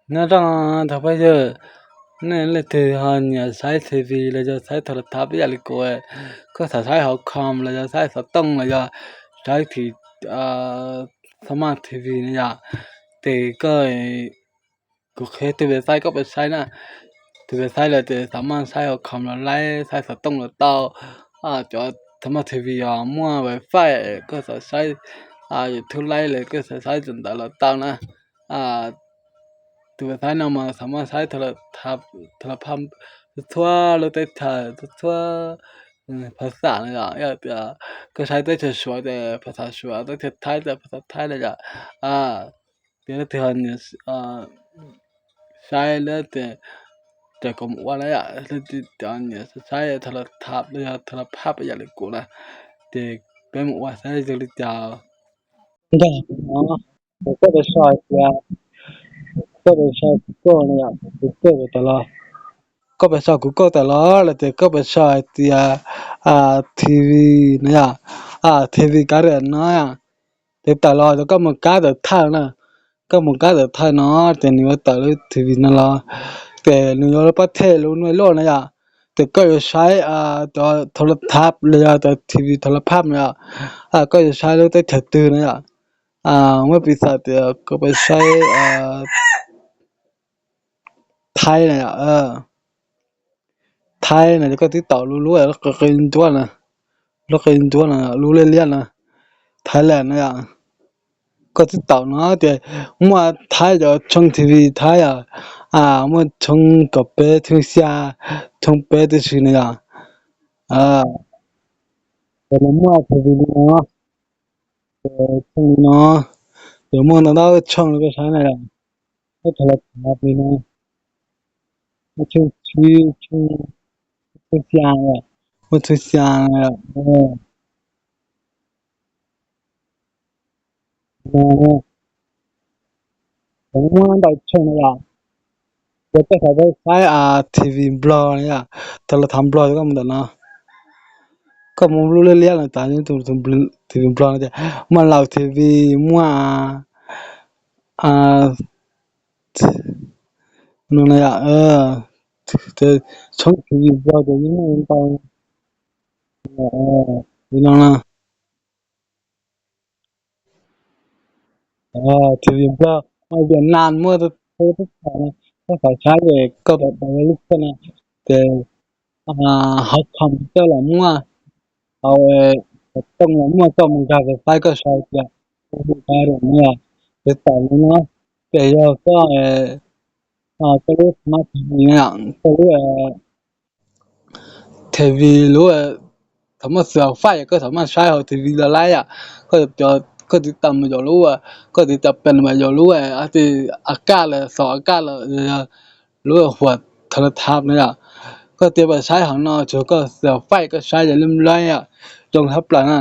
Nyob zoo tsoom phooj ywg, nej leej twg ho nyiam saib T V los yog saib thav la thav ib yam li kuv, koj xav saib hauv com los yog saib xov tooj los yog saib thav maj T V no yom, ces koj, kuv qhia tus website koj pab saib na. Tus website lawm ces xav maj saib hauv com los laib, saib xov tooj los tau. Cov thav maj T V yog muaj wifi, koj xav saib YouTube laib los koj xav saib tus ntawd los tau na. Tus website no mas xav maj saib thav la phaj txhua lub teb chaws, txhua phas xas no yom. Yog tias koj saib teb chaws Suav ces phas xas Suav, teb chaws Thaib ces phas xas Thaib no yom. Ces leej twg ho nyiam saib lawm ces kom mus ua na yom, leej twg nyiam saib thav la thav los yog thav la phaj ib yam li kuv na, ces peb mus ua saib zoo li cas. Ntawm no, koj pab saib tias, koj pab saib kuv koj no yom, kuv koj tawm los, koj pab saib kuv koj tawm los lawm ces koj pab saib hais tias T V no yom, T V kav riam no yom. Ces tawm los ces koj mus kab tawm thawj na, koj mus kab tawm thawj no ces nws yuav tawm lub T V no los, ces nws yuav pab them lub no luaj na yom. Ces koj yuav saib cov thav la thav los yog cov T V thav la phaj no yom, koj yuav saib lub teb chaws twg na yom. Muab piv xam tias koj pab saib Thaib na yom, Thaib no ces koj twb taum lub lub qe qe ncuab na, lub qe ncuab no lub liab liab no, Thaib lawm no yom. Koj twb taum no ces muaj Thaib cov tshooj T V Thaib yom, muaj tshooj kaum peb, tshooj xya, tshooj peb tib si no yom. Ces nws muaj T V li no, tshooj li no, ces muaj ntau ntau tshooj li koj saib na yom. Muaj thav la thav li no, muaj tshooj tsib, tshooj xya, muaj tshooj xya. Muaj ntau tshooj na yom. Yog koj xav saib T V Nplog na yom, thav la thav Nplog ces koj mus ntawm no, koj mus lub liab liab no tas, T V Nplog no ces muaj Laus T V, muaj no na yom. Tshooj T V Nplog ces yeej muaj ntau li no na. T V Nplog, Vietnam muaj txhua teb chaws, koj xav saib ces koj tawm lub koj na, ces hauv com koj los muaj, hauv xov tooj los muaj, koj mus nkag website koj saib tias T V kav riam no, ces tawm li no. Ces yog koj, koj lub smart T V, koj lub T V lub thav maj xwm faij koj thav maj saib hauv T V los laib yom. Koj tiv tam mas yog lub, koj tiv tam pes mas yog lub a kaj lawm, xaus a kaj lawm, lub huam thav la thav no yom. Koj tiv pab saib hauv no tsuas koj xwm faij koj saib yog li laib yom, zoo hab plaws na.